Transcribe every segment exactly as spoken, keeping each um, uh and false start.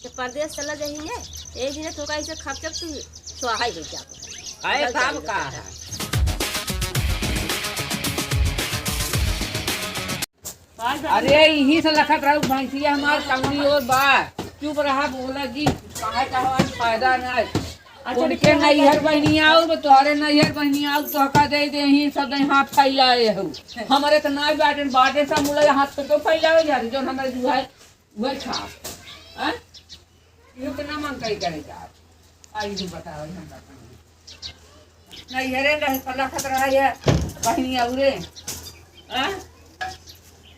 जब परदेस चला जाही ने, एक दिन तोका ऐसे खपचप तू स्वाहा ही हो जाबो। अरे निकल तब जाई का लोग है? अरे, इही से लखत रहू, भैंसिया हमार कमरी ओर बा। चुप रहा, बोला जी, काहे कहवा फायदा ना है। अच्छा, उनके देखिए, नैहर बहिनी आउर, तोहरे नैहर बहिनी आउर, तोहका दे दे, ही सब दे हाथ फैलाए हो। हमरे त नाई बाटे, बाटे सब मुला हाथ से तो फैलावे जा, जो हमरे जो है, वही खा। हैं? इहो तो ना मन कही करे जा। आई जो बताओ, हम बताओ। नैहरे रहे, लखत रहा ये बहिनी आउरे। हैं?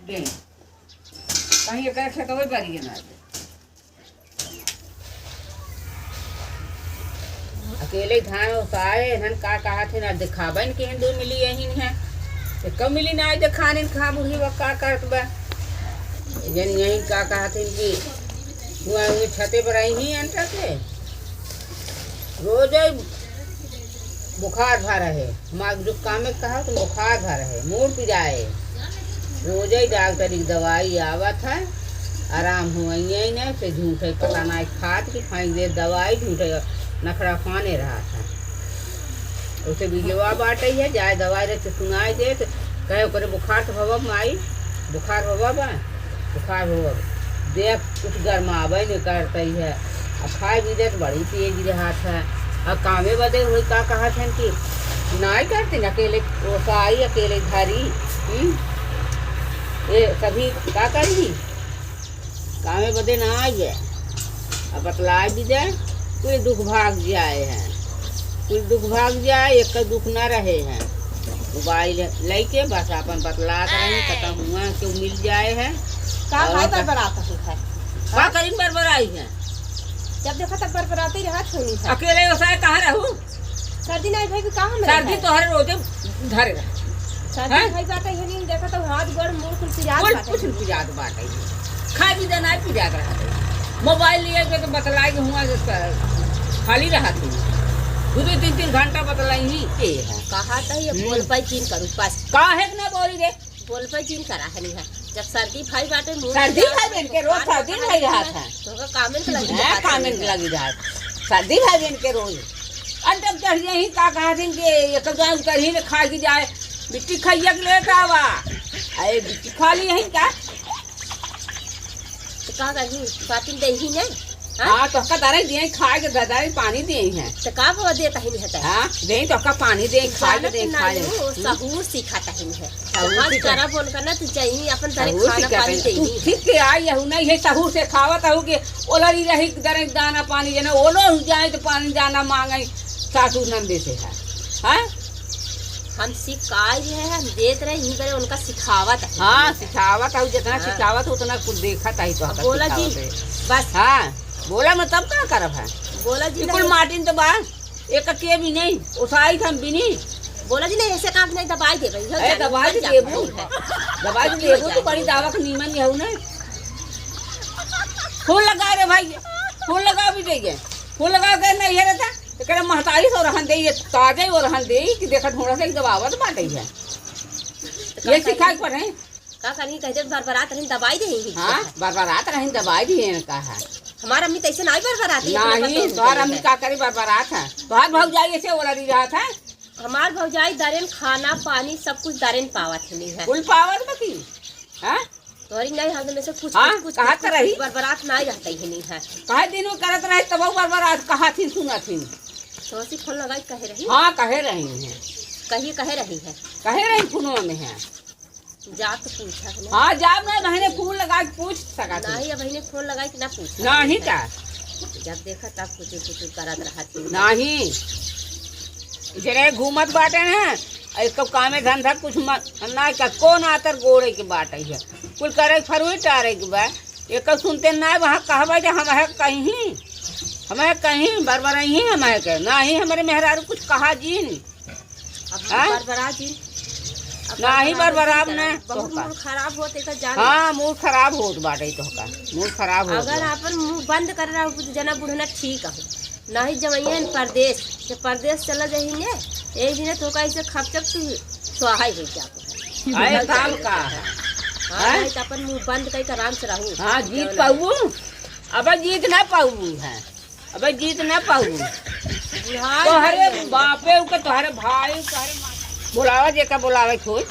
दे। कहीं एकरे खेतवे बारी ना दे। अकेले धान ओसाए, हन का कहत हन, ना दिखाबन के हिंदू मिली यही है। तो कब मिली ना आए दिखाने खा बूढ़ी वो का करत बा। जन यही का कहत हन कि हुआ उन्हें छते पर आई ही अंटा के। रोज बुखार भा रहे, हमार जो काम में कहा तो बुखार भा रहे, मूड़ पिराए। रोजई डॉक्टर की दवाई आवत है, आराम हुआ ही नहीं, से झूठे पता ना खात कि फाइन दे दवाई, झूठे नखरा खाने रहा था। उसे बिजवा बाटे है, जाए दवाई रे तो सुनाई दे, तो कहे ओकरे बुखार तो हवा माई, बुखार हवा बा, बुखार हवा बा। देख कुछ गरमावे नहीं करते है, आ खाए भी दे तो बड़ी तेज रहत है। आ कामे बदे हुई का कहत हन कि नाई करती न अकेले ओसाई, अकेले धरी, हम्म? ये सभी का करी? कामे बदे ना आई है। अब बतलाए भी दे, कुल दुख भाग जाए हैं, कुल दुख भाग जाए, एक का दुख ना रहे हैं। मोबाइल लेके बस अपन बतलात रही, खत्म हुआ, क्यों मिल जाए है। का और भाई का बरबरात है? का करीन बरबराई है? जब देखा तब बरबराते ही रहा छोनी है। अकेले ओसाए कहाँ रहू? सर्दी नहीं भाई, कहाँ में सर्दी रहता है? तोहरे रोजे धरे रहा। सर्दी हैं? भाई बात है, ये नहीं देखा तो हाथ गोड़ मुंह कुल पिरात कुल बात है। कुछ पिरात बात है। खा भी देना है, पिरात रहा है। मोबाइल लिए के तो बतलाई हुआ जो स-, खाली रहा थी। दो दो तीन तीन घंटा बतलाई ही के है। कहा था ये हम्म। बोल पाई किन करू बस। काहे के ना बोली रे? बोल पे जिन करा है नहीं है। जब सर्दी भाई बाटे, मुंह सर्दी में भाई बन के रोज बुखार सर्दी होता भाई है, रहा था। तो ओकर कामेन के लगी हैं, रहा था। कामेन के लगी रहा। सर्दी भाई बन के रोज। अंडम चढ़ जाई, का कहा दिन के, एक गाँव उतर ही ले खा के जाए। बिट्टी खइया के लेके आवा। अरे, बिट्टी खा ली यहीं का? तो का कही, बातिन दे ही नहीं। हाँ? हाँ, तोहका दारे दिए, खाए के दारे पानी दिए हैं। तो का बाबा देता ही नहीं हटा? हाँ, दे तोहका पानी दे, खाए के जानत दे, ना खाए। नु, हम्म? सहूर सिखाता ही नहीं है। सहूर जहाँ सिखा-, करब उनका ना, तो जाई अपन दारे सहूर खाना सिखाता पानी ही। तू देई। ठीक के आई हूँ, नहीं है सहूर से खावत हूँ कि ओलरी रही दारे दाना पानी, जे ना ओलो जाए तो पानी दाना मांगे सासू नंदे से है। हाँ? हम सिखाई है, हम देत रहे, यही बरे उनका सिखावत है। हाँ, सिखावत है, जितना हाँ। सिखावत है, उतना कुछ देखत है, तो अब बोला जी, सिखावत है। बस। हाँ, बोला मैं तब का करब है? बोला जी, ये कुल नहीं। माटिन तो बा, एक के भी नहीं, उसाई हम भी नहीं। बोला जी, नहीं, ऐसे काम नहीं, दबाई दे भाई, ए, दबाई दे देबू। दबाई दे देबू, तो बड़ी दावा का नीमन यहू नहीं। फोन लगा रे भाई, फोन लगा भी दे गए। फोन लगा के नहीं है रहता। एकरे महतारी से ओरहन देई, ये ताजे ओरहन देई कि देखत ढूंढत है, एकदम आवत बाटे है। तो ये का सिखाए करी? पड़े। का करी, कहते बरबरात रही, दबाई दे ही। हाँ, बरबरात रही, दबाई दी है, का है? हमार अम्मी तैसे नाई बरबरात है, अपने नहीं, पतोह तोहर अम्मी का करी, बरबरात है। तोहर भौजाई ऐसे ओलरी रहत है। हमार भौजाई दरेन खाना, पानी, सब कुछ दरेन पावत ही नहीं है। कुल पावत बा की? हाँ? तोहरी नहीं, हम में से कुछ, हाँ, कुछ, कुछ, कहा कुछ, तो कुछ रही। बरबरात ना रहता ही नहीं है। कहे दिन में करत रहे, तब बरबरात कहा थी, सुना थी। तो ऐसी फोन लगाई कहे रही? हाँ, कहे रही है। कहिए, कहे रही है? कहे रही फोनवा में है। जा तो पूछा है ना। हाँ, जाब ना, बहने फोन लगा के पूछ सका थी। नहीं, अब बहने फोन लगाई कि ना पूछा नहीं है। का? जब देखा तब कुछ, कुछ करत रहा थी। नहीं। जरे घूमत बाटे ना, एक तो कामे धंधा कुछ म-, ना का, कौन आतर गोड़े के बाटे है, कुल करे फरुई टारे के बा। एक सुनते ना वहाँ कहबे जे हम है कहीं, हम है कहीं बरबरही हम है के, ना ही हमरे मेहरारू कुछ कहा जीन। अब हाँ? बरबरा जी, अब ना ही बरबरा बरबराब जी ना, बहुत तोहका। मूड खराब होत, एकर जान हाँ, मूड खराब होत बाटे तोहका, मूड खराब होत अगर बा। आपन मुंह बंद कर रहा हो, तो जना बुढ़ना ठीक हो। नाही जवइया परदेस, जब परदेस चला जाही ने, एक दिन तोका ऐसे खपचप तू स्वाहा ही हो जाबो। अरे काम का? हाँ, हैं? नहीं तो अपन मुंह बंद करके आराम से रहू। हाँ, जीत जवन पाऊ। अबे जीत ना पाउबू है, अबे जीत ना पाउबू। बुढ़ाई तोहरे गई है। बापे उके, तोहरे भाई, तोहरे माँ। बोलावा जेका बोलावे खोज,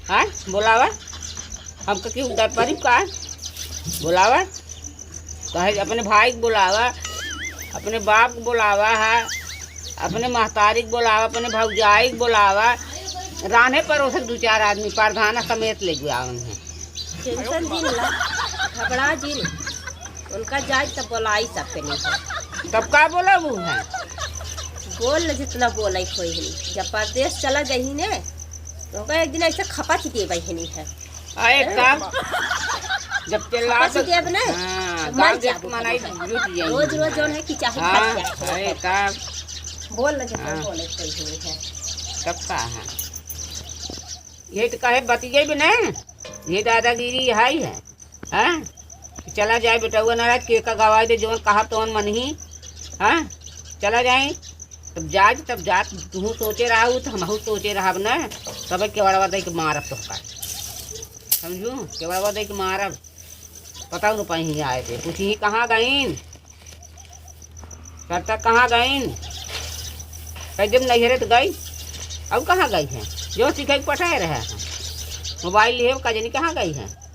हाँ, बोलावा। हमका क्यों डर परी का? बोलावा। कहे अपने भाई के बोलावा, अपने बाप के बोलावा है, अपने महतारी के बोलावा, अपने भौजाई के बोलावा। रान्हे परोसे दू चार आदमी परधाना समेत ले गया उन्हें। टेंशन जिन ला, घबरा जिन। उनका जाए तब बोलाई सबके नहीं है। तब का बोला वो है? बोल न जितना बोले कोई नहीं। जब परदेस चला जाही ने, तो ओका एक दिन ऐसे खपच देबे ही नहीं है। आए तब जब चिल्ला खपच तो देब ना, हाँ, तो मर गाँव देश जाबो मनाई तुम। लूट जाएंगे। रोज रोज जौन है कि चाहे हाँ, खप जाए। आए तब बोल न जितना हाँ। बोले कोई नहीं है। तब का है? ये तो कहे बतिये भी नहीं, ये दादागिरी है ही है। हाँ? कि चला जाए बेटउआ नाराज, के का गवाई दे, जौन कहा तौन मनही। हाँ? चला जाए। तब जाए, तब जात तुहूँ सोचे रहू, तो हमहू सोचे रहब न। तबे केवड़वा दे के मारब तोहका। समझू? केवड़वा दे के मारब। पता न पाई आए थे। पूछी, "कहाँ गईन? करता कहाँ गईन?" कह देब, "नैहरे तो गई।" अब कहाँ गई है? जो सीखे के पठाए रहे हैं। मोबाइल लिए, का जानी कहाँ गई है?